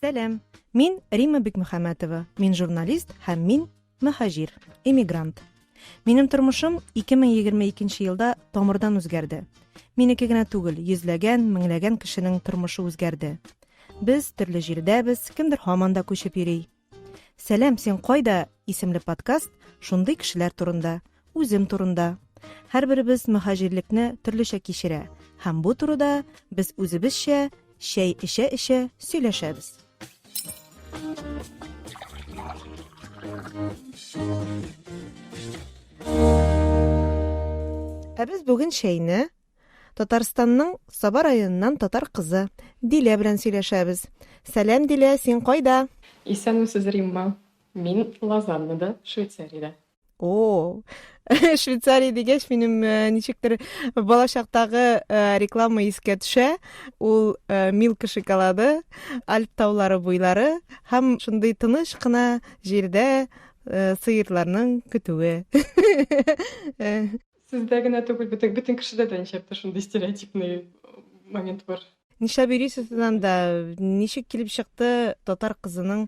Сәлам! Мин Римма Бикмөхәммәтова. Мин журналист һәм мин мөһаҗир, эмигрант. Минем тормышым 2022 елда тамырдан үзгәрде. Минеке генә түгел, йөзләгән, меңләгән кешенең тормышы үзгәрде. Без төрле җирдәбез, кемдер һаман да күчеп йөри. Сәлам, син кайда? исемле подкаст шундый кешеләр турында, үзем турында. Һәрберебез мөһаҗирлекне төрлечә кичерә һәм бу турыда без үзебезчә чәй эчә-эчә сөйләшәбез. Ә без бүген чәйне Татарстанның Саба районыннан татар кызы Дилә белән сөйләшәбез. Сәлам, Дилә, син кайда? Исәнмесез, Римма. Мин Лозаннада, Швейцариядә. О, Швейцария дигәч, минем э, ничектер балачактагы э, реклама искә төшә. Ул э, Милка шоколады, Альп таулары буйлары һәм шундый тыныч кына җирдә сыерларның көтүе. Сездә генә түгел, бөтен, бөтен кешедә дә ничектер шундый стереотипный момент бар. Нишләп йөрисез анда? Ничек килеп чыкты татар кызының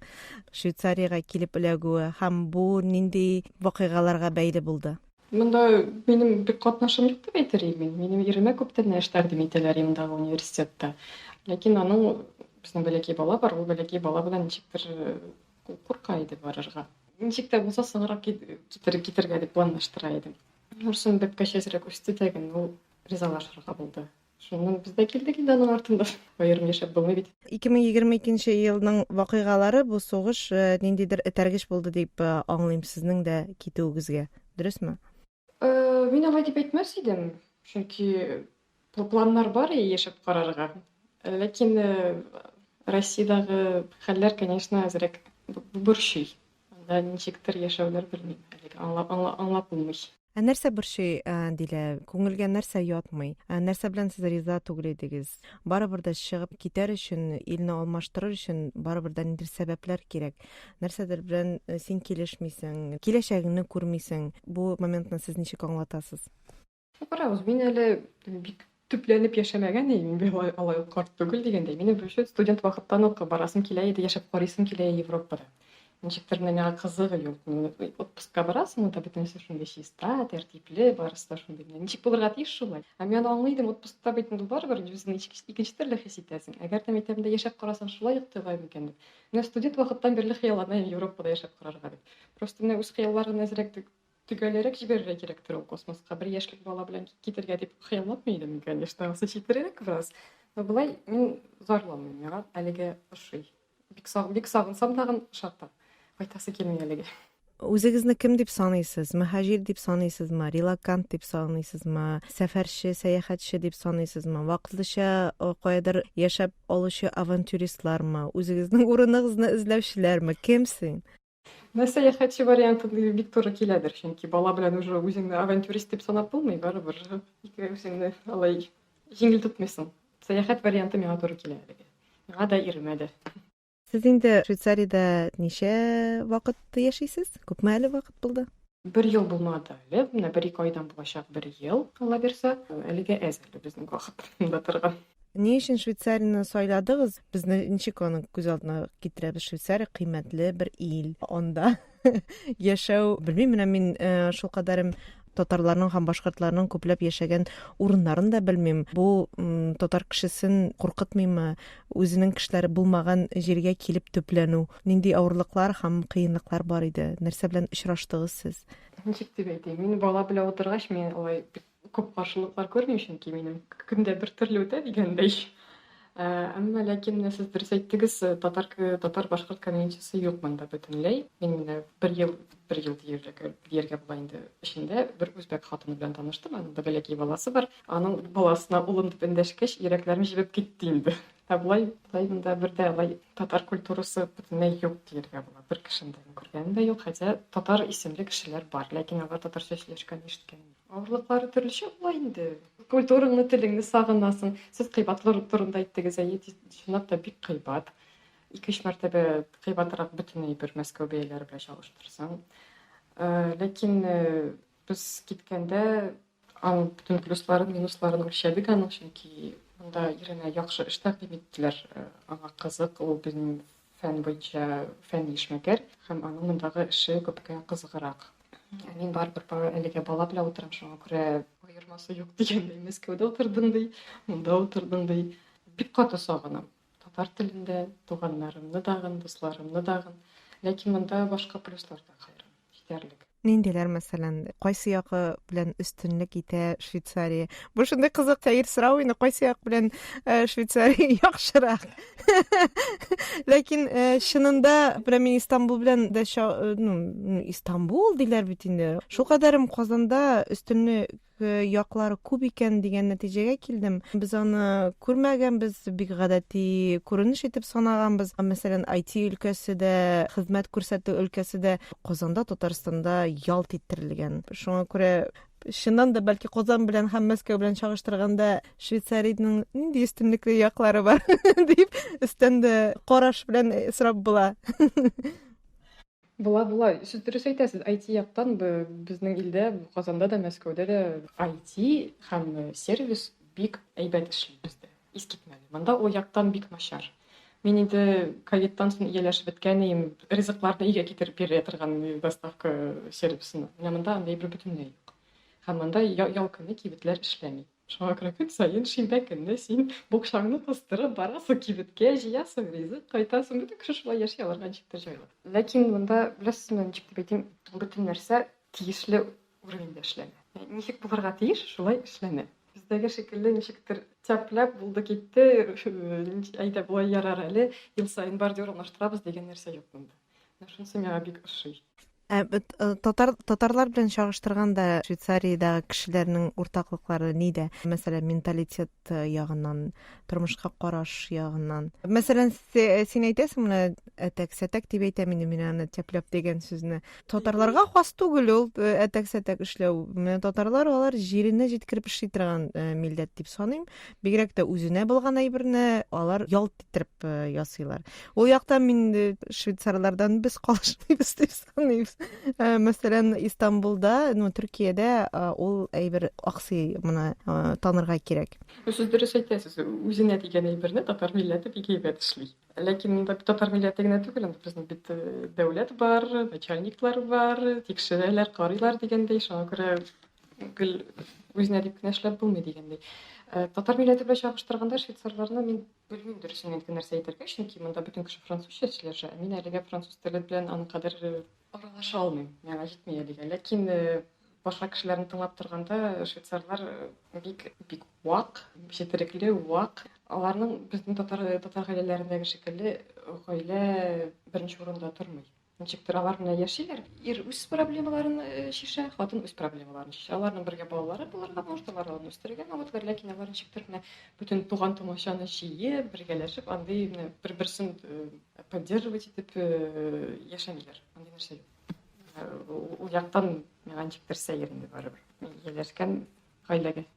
Швейцариягә килеп эләгүе һәм бу нинди вакыйгаларга бәйле булды? Монда минем бик катнашым юк дип әйтер идем мин. Минем иремә күптән эш тәкъдим итәләр мондагы университетта. Ләкин аның безнең бәләкәй бала бар, ул бәләкәй бала белән ничектер курка иде барырга. Ничек тә булса соңрак китер, китергә дип планлаштыра идем. Нурсын бәбкәч әзрәк үсте дә генә ул ризалашырга булды. Шуннан без дә килдек инде аның артында. Аерым яшәп булмый бит. 2022 елның вакыйгалары бу сугыш э, ниндидер этәргеч булды дип э, аңлыйм сезнең дә китүегезгә. Дөресме? Э, мин алай дип әйтмәс идем, чөнки планнар бар яшәп карарга. Ләкин Россиядәге хәлләр, конечно, әзрәк борчый. Анда ничектер яшәүләр белмим, әлегә аңлап, аңлап булмый. Ә нәрсә борчый, Дилә? Күңелгә нәрсә ятмый? Ә нәрсә белән сез риза түгел идегез? Барыбер дә чыгып китәр өчен, илне алмаштырыр өчен барыбер дә ниндидер сәбәпләр кирәк. Нәрсәдер белән син килешмисең, киләчәгеңне күрмисең. Бу моментны сез ничек аңлатасыз? Карагыз, мин әле бик төпләнеп яшәмәгән идем, мин алай, алай ук карт түгел дигәндәй. Минем вообще студент вакыттан ук барасым килә иде, яшәп карыйсым килә Европада. Ничектер менә миңа кызык юк. Отпускка барасың, монда бөтенесе шундый чиста, тәртипле, барысы да шундый. Менә ничек булырга тиеш шулай. Ә мин аны аңлый идем, отпускта бит инде барыбер үзеңне икенче төрле хис итәсең. Әгәр дә мәктәбендә яшәп карасаң, шулай ук тойган микән дип. Менә студент вакыттан бирле хыяллана идем Европада яшәп карарга дип. Просто менә үз хыялларымны әзрәк төгәлрәк җибәрергә кирәктер ул космоска. Бер яшьлек бала белән китергә дип хыялланмый идем, конечно, анысы читерерәк бераз. Но болай мин зарланмыйм, миңа әлегә ошый. Бик саг, бик сагынсам тагын ошата. Кайтасы килми әлегә. Үзегезне кем дип саныйсыз? Мөһаҗир дип саныйсызмы? Релокант дип саныйсызмы? Сәфәрче, сәяхәтче дип саныйсызмы? Вакытлыча э, каядыр яшәп алучы авантюристлармы? Үзегезнең урыныгызны эзләүчеләрме? Кем син? Менә сәяхәтче варианты бик туры киләдер, чөнки бала белән уже үзеңне авантюрист дип санап булмый, барыбер ике үзеңне алай җиңел тотмыйсың. Сәяхәт варианты миңа туры килә әлегә. Миңа да, иремә дә. Сез инде Швейцариядә ничә вакыт яшисез? Күпме әле вакыт булды? Бер ел булмады әле. Менә бер-ике айдан булачак бер ел, Алла бирсә. Әлегә әз әле безнең вакыт монда торырга. Ни өчен Швейцарияне сайладыгыз? Без ничек аны күз алдына китерәбез? Швейцария кыйммәтле бер ил. Анда яшәү, белмим, менә мин э, шулкадәрем татарларның һәм башкортларның күпләп яшәгән урыннарын да белмим. Бу татар кешесен куркытмыймы? Үзенең кешеләре булмаган җиргә килеп төпләнү. Нинди авырлыклар һәм кыенлыклар бар иде? Нәрсә белән очраштыгыз сез? Ничек дип әйтим, мин бала белән утыргач, мин алай бик күп каршылыклар күрмим, чөнки минем көн дә бер төрле үтә дигәндәй. Ә, әмма ләкин менә сез дөрес әйттегез, татар татар башкорт комьюнитисы юк монда бөтенләй. Мин менә бер ел, бер ел дияргә, дияргә була инде эчендә бер үзбәк хатыны белән таныштым, аның да бәләкәй баласы бар. Аның баласына улым дип эндәшкәч, йөрәкләрем җебеп китте инде. Ә болай, болай монда бер дә алай татар культурасы бөтенләй юк дияргә була. Бер кешене дә күргәнем дә юк, хотя татар исемле кешеләр бар, ләкин алар татарча сөйләшкәнен ишеткәнем юк. Авырлыклары төрлечә була инде. Культураңны, телеңне сагынасың. Сез кыйбатлар турында әйттегез, әйе, чынлап та бик кыйбат. Ике-өч мәртәбә кыйбатрак бөтен әйбер Мәскәү бәяләре белән чагыштырсаң. Э, ләкин э, без киткәндә аның бөтен плюсларын, минусларын үлчәдек аның, чөнки Монда иренә яхшы эш тәкъдим иттеләр. Аңа кызык, ул безнең фән буенча фәнни эшмәкәр һәм аның мондагы эше күпкә кызыграк. Ә мин барыбер әлегә бала белән утырам, шуңа күрә аермасы юк дигәндәй, Мәскәүдә утырдың ди, монда утырдың ди. Бик каты сагынам. Татар телен дә, туганнарымны дагын, дусларымны дагын. Ләкин монда башка плюслар да хәйран җитәрлек. Ниндиләр, мәсәлән, кайсы ягы белән өстенлек итә Швейцария? Бу шундый кызык сәер сорау инде, кайсы як белән э, Швейцария яхшырак? Ләкин э, чынында менә мин Истанбул белән дә э, ну, Истанбул диләр бит инде. Шулкадәрем Казанда өстенлек яклары күп икән дигән нәтиҗәгә килдем. Без аны күрмәгәнбез, бик гадәти күренеш итеп санаганбыз. Мәсәлән, IT өлкәсе дә, хезмәт күрсәтү өлкәсе дә Казанда, Татарстанда ялт иттерелгән. Шуңа күрә чыннан да бәлки Казан белән һәм Мәскәү белән чагыштырганда Швейцариянең нинди өстенлекле яклары бар дип өстән дә караш белән сорап була. Була, була. Сез дөрес әйтәсез. IT яктан безнең илдә, Казанда да, Мәскәүдә дә IT һәм сервис бик әйбәт эшли бездә. Искитмәле. Монда ул яктан бик начар. Мин инде ковидтан соң ияләшеп беткән идем, ризыкларны өйгә китереп бирә торган доставка сервисына. Менә монда андый әйбер бөтенләй юк. Һәм монда ял көне кибетләр эшләми. Шуңа күрә көн саен шимбә көнне син букчаңны кыстырып барасың кибеткә, җыясың ризык, кайтасың. Бөтен кеше шулай яши, аларга ничектер җайлы. Ләкин монда, беләсезме, ничек дип әйтим, бөтен нәрсә тиешле уровеньда эшләнә. Ничек булырга тиеш, шулай эшләнә. Бездәге шикелле ничектер тяп-ляп булды китте, әйдә болай ярар әле, ел саен бордюр алмаштырабыз дигән нәрсә юк монда. Менә шунысы миңа бик ошый. Ә э, татар татарлар белән чагыштырганда Швейцариядәге кешеләрнең уртаклыклары нидә? Мәсәлән, менталитет э, ягыннан, тормышка караш ягыннан. Мәсәлән, э, син әйтәсең менә әтәк-сәтәк дип әйтәм инде мин аны тәпләп дигән сүзне. Татарларга хас түгел ул әтәк-сәтәк эшләү. Менә татарлар алар җиренә җиткереп эшли торган милләт дип саныйм. Бигрәк тә үзенә булган әйберне алар ялт иттереп ясыйлар. Ул яктан мин швейцарлардан без калышмыйбыз дип саныйбыз. Э, мәсәлән, Истанбулда, ну, Төркиядә э, ул әйбер аксый, моны э, танырга кирәк. Сез дөрес әйтәсез, үзенә дигән әйберне татар милләте бик әйбәт эшли. Ләкин монда татар милләте генә түгел, анда безнең бит дәүләт бар, начальниклар бар, тикшерәләр, карыйлар дигәндәй, шуңа күрә гел үзенә дип кенә эшләп булмый дигәндәй. Татар милләте белән чагыштырганда швейцарларны мин Белмим дөресен инде нәрсә әйтергә, чөнки монда бөтен кеше французча сөйләшә, ә мин әлегә француз теле белән аның кадәр э, аралаша алмыйм, миңа җитми әлегә. Ләкин э, башка кешеләрне тыңлап торганда швейцарлар э, бик бик вак, четерекле, вак. Аларның безнең татар татар гаиләләрендәге шикелле гаилә беренче урында тормый. Ничектер алар менә яшиләр. Ир үз проблемаларын э, чишә, хатын үз проблемаларын чишә. Аларның бергә балалары булырга может, алар аларны үстерергә могутлар, ләкин алар ничектер менә бөтен туган-тумачаны җыеп, бергәләшеп, андый менә бер-берсен э, поддерживать итеп э, яшәмиләр. Андый нәрсә юк. Ул яктан миңа ничектер сәер инде барыбер. Мин ияләшкән гаиләгә.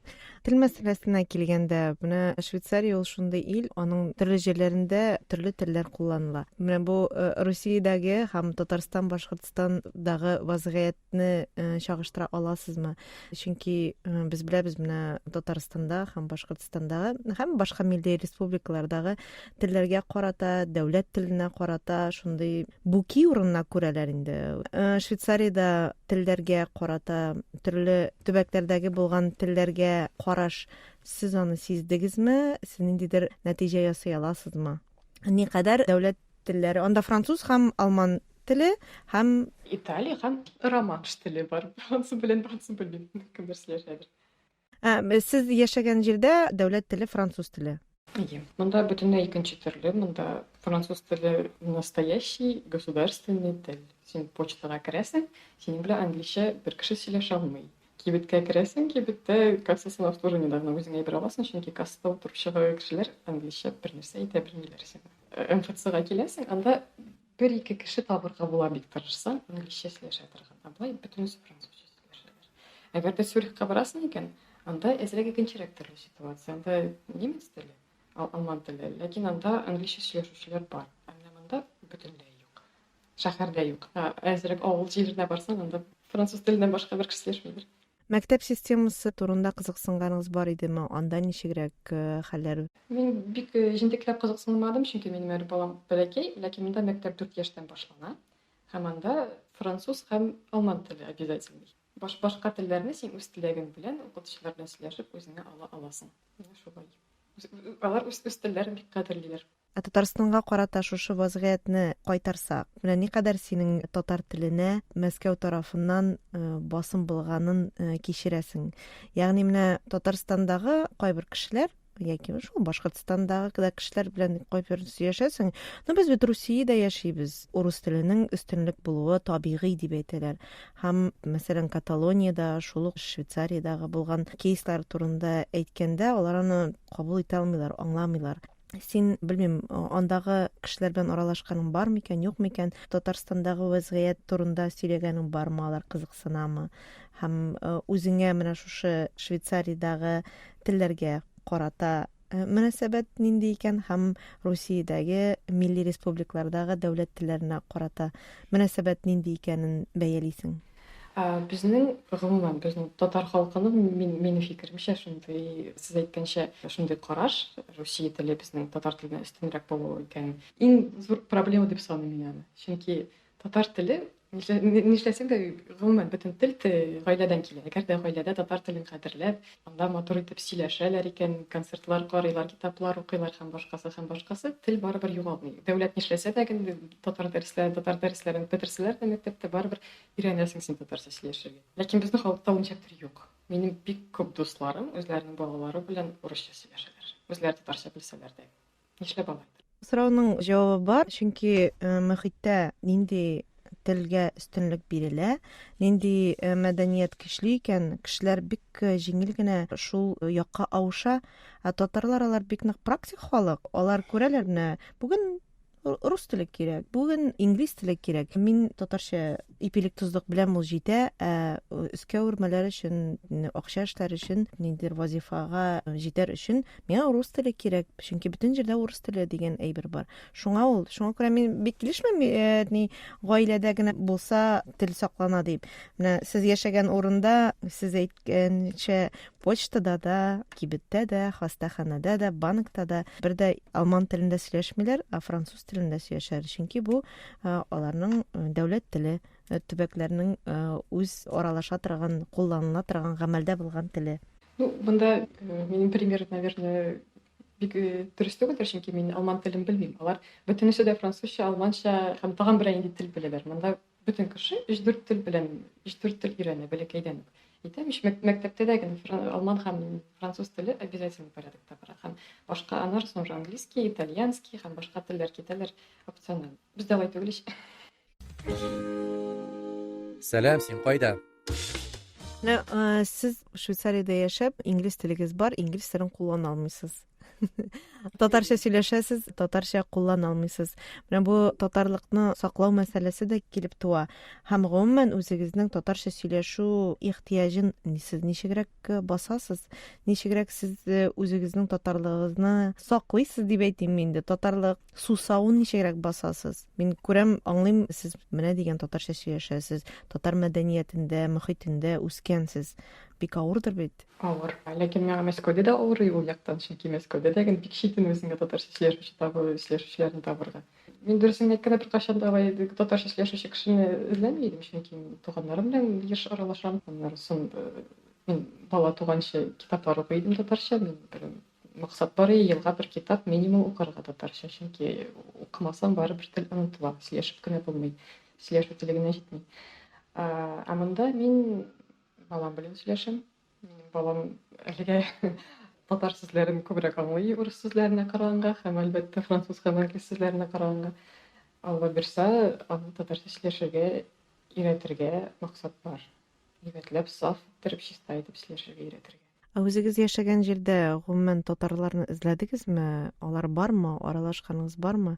Тел мәсьәләсенә килгәндә, менә Швейцария ул шундый ил, аның төрле җирләрендә төрле телләр кулланыла. Менә бу э, Русиядәге һәм Татарстан, Башкортстандагы вазгыятьне э, чагыштыра аласызмы? Чөнки э, без беләбез, менә Татарстанда һәм Башкортстандагы һәм башка милли республикалардагы телләргә карата, дәүләт теленә карата шундый буки урынына күрәләр инде. Швейцариядә телләргә карата, төрле төбәкләрдәге булган телләргә караш, сез аны сиздегезме? Сез ниндидер нәтиҗә ясый аласызмы? Никадәр дәүләт телләре, анда француз һәм алман теле һәм Италия һәм романш теле бар. Ансын беләм, ансын белмим. Кемдер сөйләшәдер. Ә, сез яшәгән җирдә дәүләт теле француз теле. Әйе. Монда бөтенләй икенче төрле. Монда француз теле настоящий государственный тел. Син почтага керәсең, синең белән англичә бер кеше сөйләшә алмый. Кибеткә керәсең, кибеттә кассасын обслуживание да үзең әйбер аласың, чөнки кассада утыручы кешеләр англичә бер нәрсә әйтә белмиләр сиңа. МФЦга киләсең, анда бер-ике кеше табырга була бик тырышсаң, англичә сөйләшә торган. Ә болай бөтенесе французча сөйләшәләр. Әгәр дә Цюрихка барасың икән, анда әзрәк икенчерәк төрле ситуация. Анда немец теле, алман теле, ләкин анда англичә сөйләшүчеләр бар. Ә менә монда бөтенләй юк. Шәһәрдә юк. Ә әзрәк авыл җиренә барсаң, анда француз теленнән башка бер кеше сөйләшмидер. Мәктәп системасы турында кызыксынганыгыз бар идеме? Анда ничегрәк хәлләр? Мин бик җентекләп кызыксынмадым, чөнки минем әле балам бәләкәй, ләкин монда мәктәп 4 яшьтән башлана. Һәм анда француз һәм алман теле обязательный. Баш, башка телләрне син үз теләгең белән, укытучылар белән сөйләшеп, үзеңә ала аласың. Менә шулай. Алар үз, үз телләрен бик кадерлиләр. Ә Татарстанга карата шушы вазгыятьне кайтарсак, менә никадәр синең татар теленә Мәскәү тарафыннан э, басым булганын э, кичерәсең. Ягъни менә Татарстандагы кайбер кешеләр яки шул Башкортстандагы да кешеләр белән кайбер сөйләшәсең, ну без бит Русиядә яшибез, урыс теленең өстенлек булуы табигый дип әйтәләр. Һәм, мәсәлән, Каталониядә, шул ук Швейцариядәге булган кейслар турында әйткәндә, алар аны кабул итә алмыйлар, аңламыйлар. Син, белмим, андагы кешеләр белән аралашканың бар микән, юк микән? Татарстандагы вәзгыять турында сөйләгәнең бармы, алар кызыксынамы? Һәм үзеңә менә шушы Швейцариядәге телләргә карата мөнәсәбәт нинди икән һәм Русиядәге милли республикалардагы дәүләт телләренә карата мөнәсәбәт нинди икәнен бәялисең? Безнең, гомумән, безнең татар халкының, мин, минем фикеремчә, шундый, сез әйткәнчә, шундый караш, Русия теле безнең татар теленә өстенрәк булуы икән. Иң зур проблема дип саныйм мин аны. Чөнки татар теле, нишләсәң дә, гомумән, бөтен тел гаиләдән килә. Әгәр дә гаиләдә татар телен кадерләп, анда матур итеп сөйләшәләр икән, концертлар карыйлар, китаплар укыйлар һәм башкасы, һәм башкасы, тел барыбер югалмый. Дәүләт нишләсә дә, татар дәресләрен, татар дәресләрен бетерсәләр дә мәктәптә, барыбер Өйрәнәсең син татарча сөйләшергә. Ләкин безнең халыкта ул ничектер юк. Минем бик күп дусларым үзләренең балалары белән урысча сөйләшәләр. Үзләре татарча белсәләр дә. Нишләп алайдыр? Сорауның җавабы бар, чөнки э, мөхиттә нинди телгә өстенлек бирелә, нинди э, мәдәният көчле икән, кешеләр бик э, җиңел генә шул якка авыша. Ә татарлар алар бик нык практик халык. Алар күрәләр менә бүген рус теле кирәк, бүген инглиз теле кирәк. Мин татарча ипилек тозлык белән ул җитә, ә өскә үрмәләр өчен, акча эшләр өчен, ниндидер вазифага җитәр өчен миңа рус теле кирәк, чөнки бөтен җирдә урыс теле дигән әйбер бар. Шуңа ул, шуңа күрә мин бик килешмим, э, ни гаиләдә генә булса тел саклана дип. Менә сез яшәгән урында, сез әйткәнчә, Почтада да, кибеттә дә, хастаханәдә дә, банкта да бер дә алман телендә сөйләшмиләр, ә француз телендә сөйләшәләр. Чөнки бу аларның дәүләт теле, төбәкләрнең үз аралаша торган, кулланыла торган, гамәлдә булган теле. Ну, монда минем пример, наверное, бик дөрес түгелдер, чөнки мин алман телен белмим. Алар бөтенесе дә французча, алманча һәм тагын берәр нинди тел беләләр. Монда Бөтен кеше өч-дүрт тел белән, өч-дүрт тел өйрәнә бәләкәйдән үк. Әйтәм ич, мәктәптә дә генә алман һәм француз теле обязательный порядокта бара. Һәм башка аннары соң уже английский, итальянский һәм башка телләр китәләр опциональ. Бездә алай түгел ич. Сәлам, син кайда? Менә э, сез Швейцариядә яшәп, инглиз телегез бар, инглиз телен куллана алмыйсыз. Татарча сөйләшәсез, татарча куллана алмыйсыз. Менә бу татарлыкны саклау мәсьәләсе дә килеп туа. Һәм гомумән үзегезнең татарча сөйләшү ихтыяҗын сез ничегрәк э, басасыз? Ничегрәк сез э, үзегезнең татарлыгыгызны саклыйсыз дип әйтим инде. Татарлык сусавын ничегрәк басасыз? Мин күрәм, аңлыйм, сез менә дигән татарча сөйләшәсез, татар мәдәниятендә, мохитендә үскәнсез. Бик авырдыр бит. Авыр. Ләкин миңа Мәскәүдә дә авыр ул яктан, чөнки Мәскәүдә дә бик читен үзеңә татарча сөйләшүче табу, сөйләшүчеләрне табырга. Мин дөресен әйткәндә беркайчан да алай татарча сөйләшүче кешене эзләми идем, чөнки мин туганнарым белән еш аралашам. Аннары соң э, мин бала туганчы китаплар укый идем татарча. Мин бер максат бар иде, елга бер китап минимум укырга татарча, чөнки укымасаң барыбер тел онытыла, сөйләшеп кенә булмый, сөйләшү теле генә җитми. Ә монда мин Балам белән сөйләшәм. Минем балам әлегә татар сүзләрен күбрәк аңлый урыс сүзләренә караганга һәм, әлбәттә, француз һәм англиз сүзләренә караганга. Алла бирса, аны татарча сөйләшергә өйрәтергә максат бар. Әйбәтләп, саф иттереп, чиста итеп сөйләшергә өйрәтергә. Ә үзегез яшәгән җирдә гомумән татарларны эзләдегезме? Алар бармы? Аралашканыгыз бармы?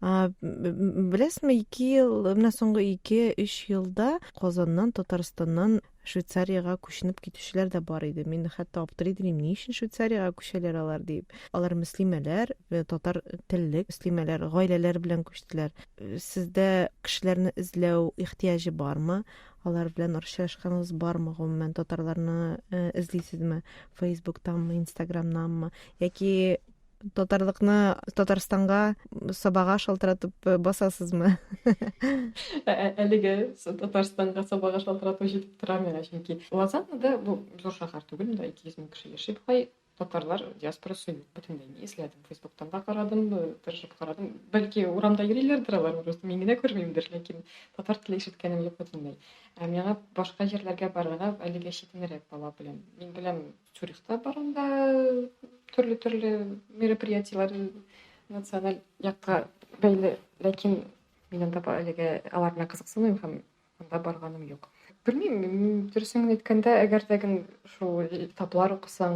Беләсезме, 2 ел, менә соңгы 2-3 елда Казаннан, Татарстаннан Швейцариягә күченеп китүчеләр дә бар иде. Мин хәтта аптырый идем, ни өчен Швейцариягә күчәләр алар дип. Алар мөслимәләр, э, татар телле мөслимәләр, гаиләләр белән күчтеләр. Э, сездә кешеләрне эзләү ихтыяҗы бармы? Алар белән аралашканыгыз бармы, гомумән, татарларны э, эзлисезме? Фейсбуктанмы, Инстаграмнанмы? Яки татарлыкны Татарстанга Сабага шалтыратып э, басасызмы? Ә, ә, әлеге Татарстанга Сабага шалтырату җитеп тора миңа, чөнки Лозаннада бу зур шәһәр түгел, монда 200 мең кеше яши бугай, татарлар диаспорасы юк бөтенләй. Мин эзләдем, Фейсбуктан да карадым, э, тырышып карадым. Бәлки урамда йөриләрдер алар, просто мин генә күрмимдер, ләкин татар теле ишеткәнем юк бөтенләй. Ә миңа башка җирләргә барырга әлегә читенрәк бала белән. Мин беләм, Цюрихта бар анда төрле-төрле мероприятиеләр националь якка бәйле, ләкин мин анда әлегә алар белән кызыксынмыйм һәм анда барганым юк. Белмим, дөресен генә әйткәндә, әгәр дә шул китаплар укысаң,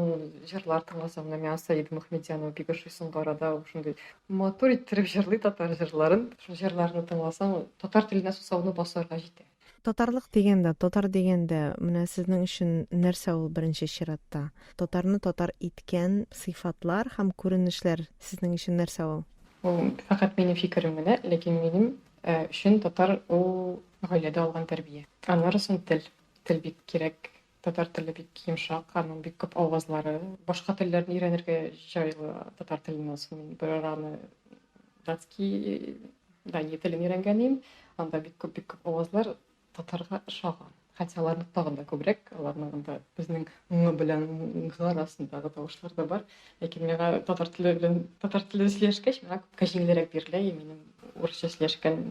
җырлар тыңласаң, менә миңа Саида Мөхмедьянова бик ошый соңгы арада, ул шундый матур иттереп җырлый татар җырларын. Шул җырларны тыңласаң, татар теленә сусауны басарга җитә. Татарлык дигәндә, татар дигәндә, менә сезнең өчен нәрсә ул беренче чиратта? Татарны татар иткән сыйфатлар һәм күренешләр сезнең өчен нәрсә ул? Ул фәкать минем фикерем генә, ләкин минем өчен татар ул гаиләдә алган тәрбия. Аннары соң тел. Тел бик кирәк. Татар теле бик йомшак, аның бик күп авазлары. Башка телләрне өйрәнергә җайлы татар теленнән соң. Мин бер араны датский, Дания телен өйрәнгән идем. Анда бик күп, бик күп авазлар татарга ошаган. Хотя аларның тагын да күбрәк, аларның анда безнең ң белән г арасындагы тавышлар да бар. Ләкин миңа татар теле белән татар теле сөйләшкәч, миңа күпкә җиңелрәк бирелә, и минем урысча сөйләшкән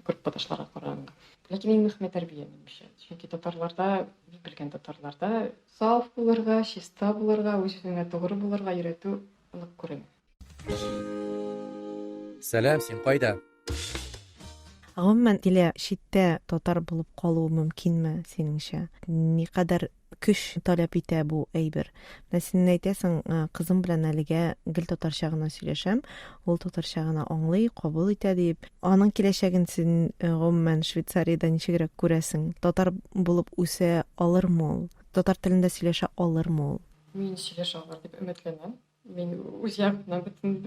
группадашларга караганда. Ләкин иң мөһиме тәрбия, минемчә. Чөнки татарларда, мин белгән татарларда саф булырга, чиста булырга, үз-үзеңә тугры булырга өйрәтү нык күренә. Сәлам, син кайда? Гомумән, Дилә, читтә татар булып калу мөмкинме, синеңчә? Никадәр көч таләп итә бу әйбер? Менә син әйтәсең, кызым белән әлегә гел татарча гына сөйләшәм, ул татарча гына аңлый, кабул итә дип. Аның киләчәген син, гомумән, Швейцариядә ничегрәк күрәсең? Татар булып үсә алырмы ул? Татар телендә сөйләшә алырмы ул? Мин сөйләшә алыр дип өметләнәм. Мин үз ягымнан бөтен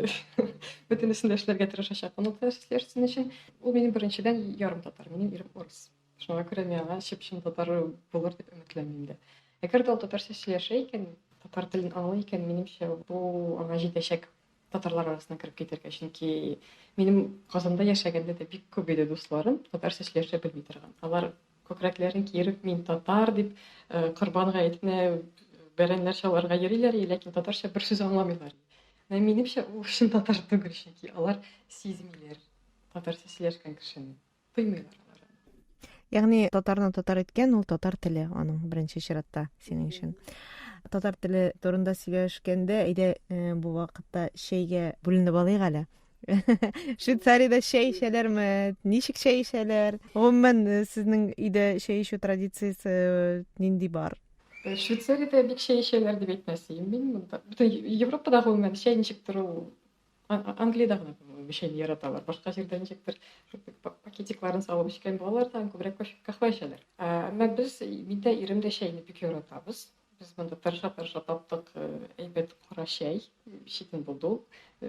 бөтенесен дә эшләргә тырышачакмын ул сөйләшсен өчен. Ул минем беренчедән ярым татар, минем ирем урыс. Шуңа күрә мин аңа чып-чын татар булыр дип өметләнмим дә. Әгәр дә ул татарча сөйләшә икән, татар телен аңлый икән, минемчә, бу аңа җитәчәк татарлар арасына кереп китәргә. Чөнки минем Казанда яшәгәндә дә бик күп иде дусларым, татарча сөйләшә белми торган. Алар Күкрәкләрен киереп, мин татар дип, э, Корбан гаетенә бәрәннәр чалырга йөриләр, ләкин татарча бер сүз аңламыйлар. Менә минемчә, ул чын татар түгел, чөнки алар сизмиләр татарча сөйләшкән кешене, тоймыйлар алар. Ягъни татарны татар иткән ул татар теле аның беренче чиратта синең өчен. Татар теле турында сөйләшкәндә, әйдә э, бу вакытта чәйгә бүленеп алыйк әле. Швейцариядә чәй эчәләрме? Ничек чәй эчәләр? Гомумән, э, сезнең өйдә чәй эчү традициясе э, нинди бар? Э, Швейцариядә бик чәй эчәләр дип әйтмәс идем мин. Монда бөтен Европада гомумән чәй ничектер ул Англиядә генә по-моему чәйне яраталар. Башка җирдә ничектер пакетикларын салып эчкән балалар тагын күбрәк каһвә эчәләр. Әмма без, мин дә, ирем дә чәйне бик яратабыз. Без монда тырыша-тырыша таптык әйбәт кара чәй. Читен булды ул.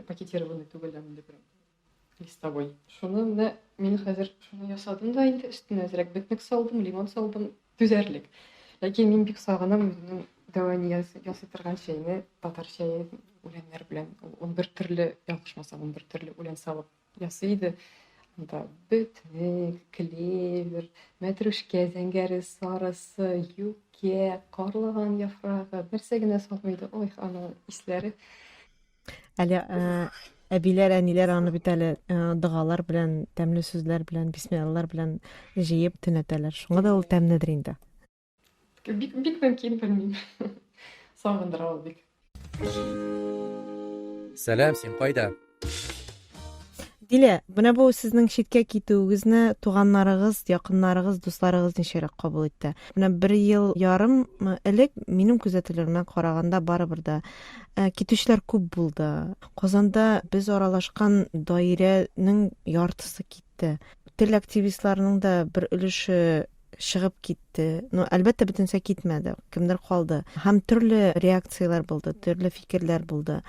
Пакетированный түгел, ә мондый прям листовой. Шуны менә мин хәзер шуны ясадым да инде өстенә әзрәк бөтнек салдым, лимон салдым, түзәрлек. Ләкин мин бик сагынам үземнең дәү әни ясый торган чәйне, татар чәе үләннәр белән. Ул 11 төрле, ялгышмасам, 11 төрле үлән салып ясый иде. Анда бөтнек, клевер, мәтрүшкә зәңгәре, сарысы, юкә, карлыган яфрагы, нәрсә генә салмый иде. Ой, аның исләре. Әле э, әбиләр, әниләр аны бит әле э, догалар белән, тәмле сүзләр белән, бисмиллалар белән җыеп төнәтәләр. Шуңа да ул тәмледер инде. Бик, бик мөмкин, белмим. Сагындыра ул бик. Сәлам, син кайда? Дилә, менә бу сезнең читкә китүегезне туганнарыгыз, якыннарыгыз, дусларыгыз ничегрәк кабул итте? Менә бер ел ярым элек минем күзәтүләремә караганда барыбер дә э, китүчеләр күп булды. Казанда без аралашкан даирәнең яртысы китте. Тел активистларының да бер өлеше чыгып китте. Ну, әлбәттә, бөтенесе китмәде, кемдер калды. Һәм төрле реакцияләр булды, төрле фикерләр булды.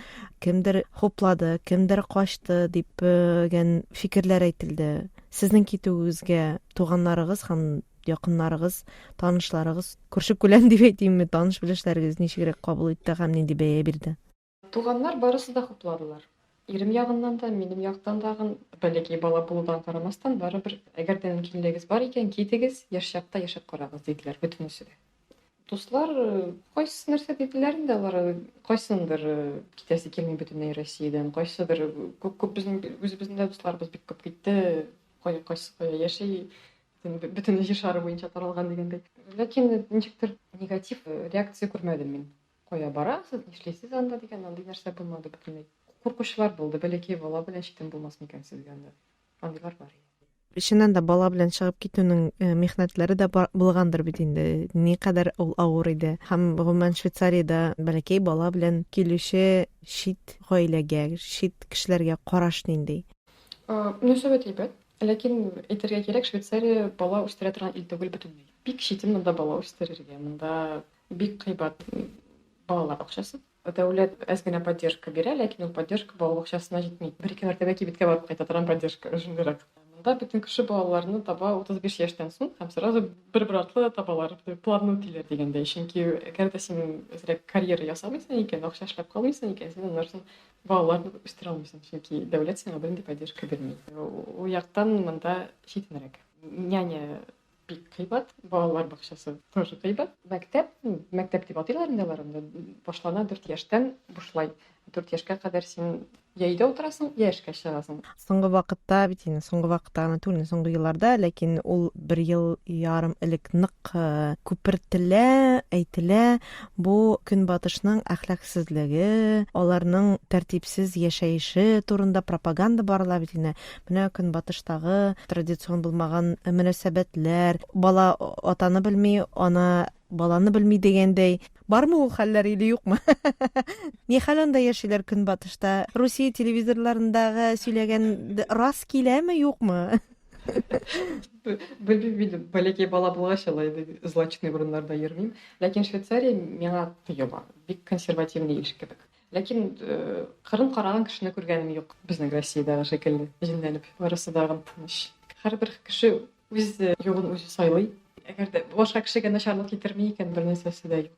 Кемдер хуплады, кемдер качты дип э, фикерләр әйтелде. Сезнең китүегезгә туганнарыгыз һәм Якыннарыгыз, танышларыгыз, күрше-күлән дип әйтимме, таныш-белешләрегез ничегрәк кабул итте һәм нинди бәя бирде? Туганнар барысы да хупладылар. Ирем ягыннан да, минем яктан дагын, бәләкәй бала булудан карамастан, барыбер, әгәр дә мөмкинлегегез бар икән, китегез, яшь чакта яшәп карагыз, диделәр бөтенесе дә. Дуслар, кайсы нәрсә диделәр инде алар, кайсындыр китәсе килми бөтенләй Россиядән, кайсыдыр күп күп безнең үзебезнең дә дусларыбыз бик күп китте, кая кайсы кая яши, бөтен җир шары буенча таралган дигәндәй. Ләкин ничектер негатив реакция күрмәдем мин. Кая барасыз, нишлисез анда дигән андый нәрсә булмады бөтенләй. Куркучылар булды, бәләкәй бала белән читен булмас микән сезгә анда? Андыйлар бар иде. Чыннан да бала белән чыгып китүнең э, михнәтләре дә булгандыр бит инде. Никадәр ул авыр иде. Һәм гомумән Швейцариядә бәләкәй бала белән килүче чит гаиләгә, чит кешеләргә караш нинди? Э, мөнәсәбәт әйбәт. Ләкин әйтергә кирәк, Швейцария бала үстерә торган ил түгел бөтенләй. Бик читен монда бала үстерергә. Монда бик кыйбат балалар бакчасы. Дәүләт әз генә поддержка бирә, ләкин ул поддержка бала бакчасына җитми. Бер-ике мәртәбә кибеткә барып кайта торган поддержка шундыйрак. Монда бөтен кеше балаларны таба 35 яшьтән соң һәм сразу бер-бер артлы табалар, планны үтиләр дигәндәй. Чөнки әгәр дә син әзрәк карьера ясамыйсың икән, акча эшләп калмыйсың икән, син аннан соң балаларны үстерә алмыйсың, чөнки дәүләт сиңа бернинди поддержка бирми. Ул яктан монда читенрәк. Няня бик кыйбат, балалар бакчасы тоже кыйбат. Мәктәп, мәктәп дип атыйлар инде алар анда, башлана 4 яшьтән бушлай. 4 яшькә кадәр син я өйдә утырасың, я эшкә чыгасың. Соңгы вакытта бит инде, соңгы вакытта гына түгел, соңгы елларда, ләкин ул бер ел ярым элек нык э, күпертелә, әйтелә, бу көнбатышның әхлаксызлыгы, аларның тәртипсез яшәеше турында пропаганда барыла бит инде. Менә көнбатыштагы традицион булмаган мөнәсәбәтләр, бала атаны белми, ана баланы белми дигәндәй. Бармы ул хәлләр или юкмы? Ни хәл анда яшиләр көнбатышта? Русия телевизорларындагы сөйләгән рас киләме, юкмы? Белмим инде, бәләкәй бала булгач, алай злачный урыннарда йөрмим. Ләкин Швейцария миңа тоела, бик консервативный ил кебек. Ләкин э, кырын караган кешене күргәнем юк. Безнең Россиядәге шикелле җенләнеп, барысы да тыныч. Һәрбер кеше үз э, юлын үзе сайлый. Әгәр дә башка кешегә начарлык китерми икән, бер нәрсәсе дә юк.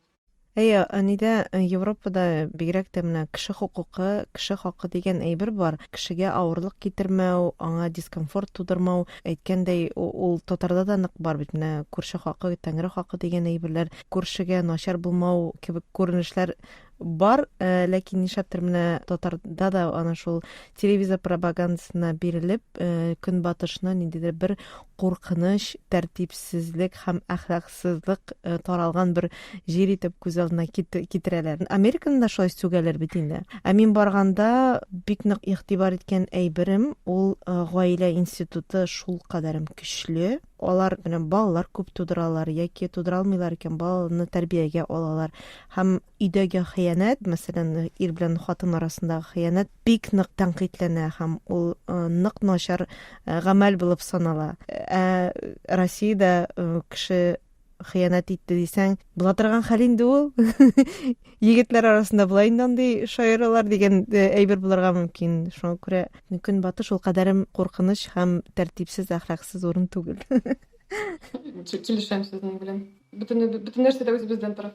Әйе, нидә э, Европада бигрәк тә менә кеше хокукы, кеше хакы дигән әйбер бар. Кешегә авырлык китермәү, аңа дискомфорт тудырмау, әйткәндәй, ул татарда да нык бар бит менә күрше хакы, тәңре хакы дигән әйберләр, күршегә начар булмау кебек күренешләр бар, э, ләкин нишләптер менә татарда да ана шул телевизор пропагандасына бирелеп, э, көнбатышны ниндидер бер куркыныч, тәртипсезлек һәм әхлаксызлык э, таралган бер җир итеп күз алдына китерәләр. Американы да шулай сүгәләр бит инде. Ә мин барганда бик нык игътибар иткән әйберем ул гаилә институты шул кадәрем көчле. Алар менә балалар күп тудыралар яки тудыра алмыйлар икән, баланы тәрбиягә алалар. Һәм өйдәге хыянәт, мәсәлән, ир белән хатын арасындагы хыянәт бик нык тәнкыйтьләнә һәм ул э, нык начар э, гамәл булып санала. Ә Россиядә э, кеше хыянәт итте дисәң, була торган хәл инде ул. Егетләр арасында була инде андый шаяралар дигән әйбер булырга мөмкин. Шуңа күрә Көнбатыш ул кадәрем куркыныч һәм тәртипсез, әхлаксыз урын түгел. Килешәм сезнең белән. Бөтен бөтен нәрсә дә үзебездән тора.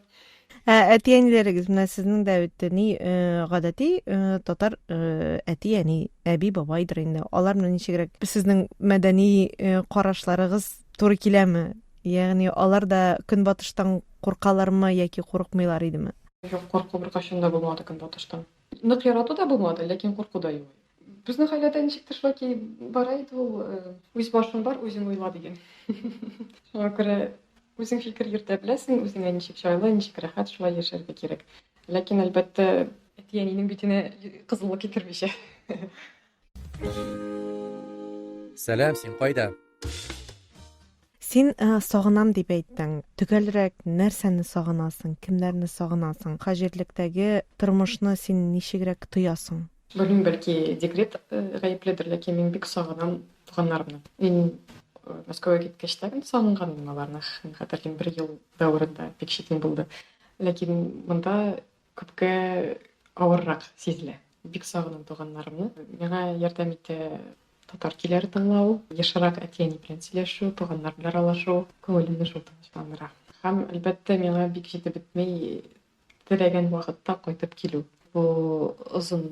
Ә әти-әниләрегез менә сезнең дә бит ни э, гадәти э, татар э, әти-әни, әби, бабайдыр инде. Алар менә ничегрәк сезнең мәдәни карашларыгыз туры киләме? Ягъни алар да көнбатыштан куркалармы яки курыкмыйлар идеме? Юк, курку беркайчан да булмады көнбатыштан. Нык ярату да булмады, ләкин курку да юк. Безнең гаиләдә ничектер шулай ки бара иде ул, э, үз башың бар, үзең уйла дигән. Шуңа күрә үзең фикер йөртә беләсең, үзеңә ничек җайлы, ничек рәхәт, шулай яшәргә кирәк. Ләкин, әлбәттә, әти-әнинең битенә кызыллык китермичә. Сәлам, син кайда? Син э, сагынам дип әйттең. Төгәлрәк нәрсәне сагынасың, кемнәрне сагынасың? Хаҗирлектәге тормышны син ничегрәк тоясың? Белмим, бәлки декрет э, гаепледер, ләкин мин бик сагынам туганнарымны. Мин э, Мәскәүгә киткәч тә сагынган идем аларны. Мин хәтерлим, бер ел дәверендә бик читен булды. Ләкин монда күпкә авыррак сизелә. Бик сагынам туганнарымны. Миңа ярдәм итә. Татар көйләре тыңлау, ешрак әти-әни белән сөйләшү, туганнар белән аралашу күңелемне шул тынычландыра. Һәм, әлбәттә, миңа бик җитеп бетми теләгән вакытта кайтып килү. Бу озын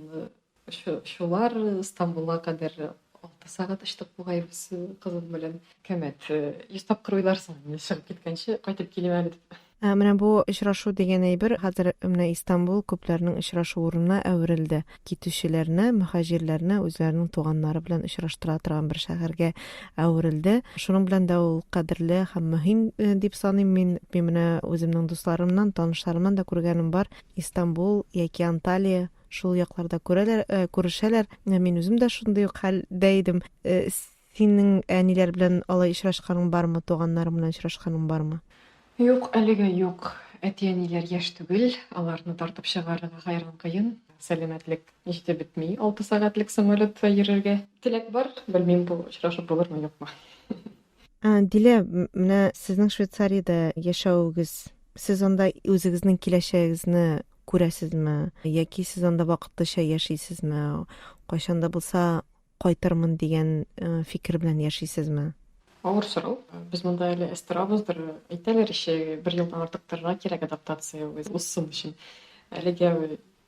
очулар, Стамбулга кадәр 6 сәгать очтык бугай без кызым белән. Кәмәт, 100 тапкыр уйларсың инде чыгып киткәнче, кайтып килим әле дип. Ә менә бу очрашу дигән әйбер хәзер менә Истанбул күпләрнең очрашу урынына әверелде. Китүчеләрне, мөһаҗирләрне үзләренең туганнары белән очраштыра торган бер шәһәргә әверелде. Шуның белән дә ул кадерле һәм мөһим э, дип саныйм мин. Мин менә үземнең дусларымнан, танышларымнан да күргәнем бар. Истанбул яки Анталия шул якларда күрәләр, э, күрешәләр. Мин үзем дә шундый ук хәлдә идем. Э, Синең әниләр белән алай очрашканың бармы, туганнарың белән очрашканың бармы? Юк, әлегә юк. Әти-әниләр яшь түгел, аларны тартып чыгарырга хәйран кыен. Сәламәтлек җитеп бетми алты сәгатьлек самолетта йөрергә. Теләк бар, белмим, бу очрашып булырмы, юкмы. Дилә, менә сезнең Швейцариядә яшәвегез, сез анда үзегезнең киләчәгегезне күрәсезме? Яки сез анда вакытлыча яшисезме? Кайчан да булса кайтырмын дигән э, фикер белән яшисезме? Авыр сорау. Без монда әле әз торабыздыр. Әйтәләр ич, бер елдан артык торырга кирәк адаптация узсын өчен. Әлегә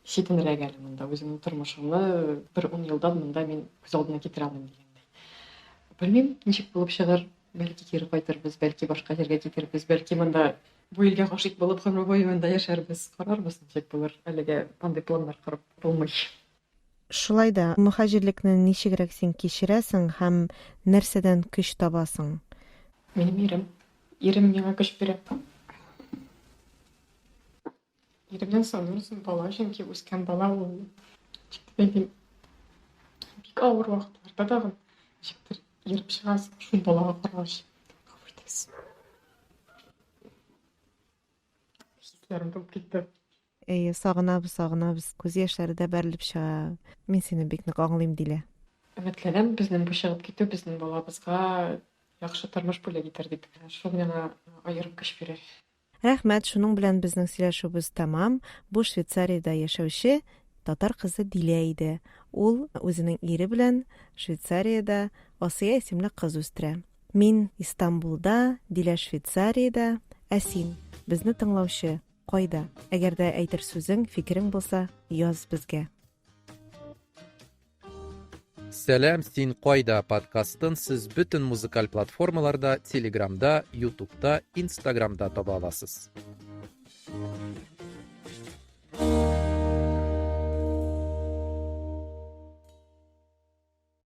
читенрәк әле монда. Үземнең тормышымны бер ун елдан монда мин күз алдына китерә алмыйм дигәндәй. Белмим, ничек булып чыгыр. Бәлки кире кайтырбыз, бәлки башка җиргә китербез, бәлки монда бу илгә гашыйк булып гомер буе монда яшәрбез. Карарбыз, ничек булыр. Әлегә андый планнар корып булмый. Шулай да, мөһаҗирлекне ничегрәк син кичерәсең һәм нәрсәдән көч табасың? Минем ирем. Ирем миңа көч бирә. Иремнән соң үзем бала, чөнки үскән бала ул, ничек дип әйтим, бик авыр вакытларда тагын ничектер ерып чыгасың шул балага карагач. Гафу итегез. Хисләрем тулып китте. Әйе, сагынабыз, сагынабыз. Күз яшьләре дә бәрелеп чыга. Мин сине бик нык аңлыйм, Дилә. Өметләнәм, безнең бу чыгып китү безнең балабызга яхшы тормыш бүләк итәр дип. Шул миңа аерым көч бирә. Рәхмәт, шуның белән безнең сөйләшүебез тәмам. Бу Швейцариядә яшәүче татар кызы Дилә иде. Ул үзенең ире белән Швейцариядә Асия исемле кыз үстерә. Мин Истанбулда, Дилә Швейцариядә, ә син, безне тыңлаучы, Кайда? Әгәр дә әйтер сүзең, фикерең булса, яз безгә. Сәлам, син кайда подкастын сез бөтен музыкаль платформаларда, Телеграмда, Ютубта, Инстаграмда таба аласыз.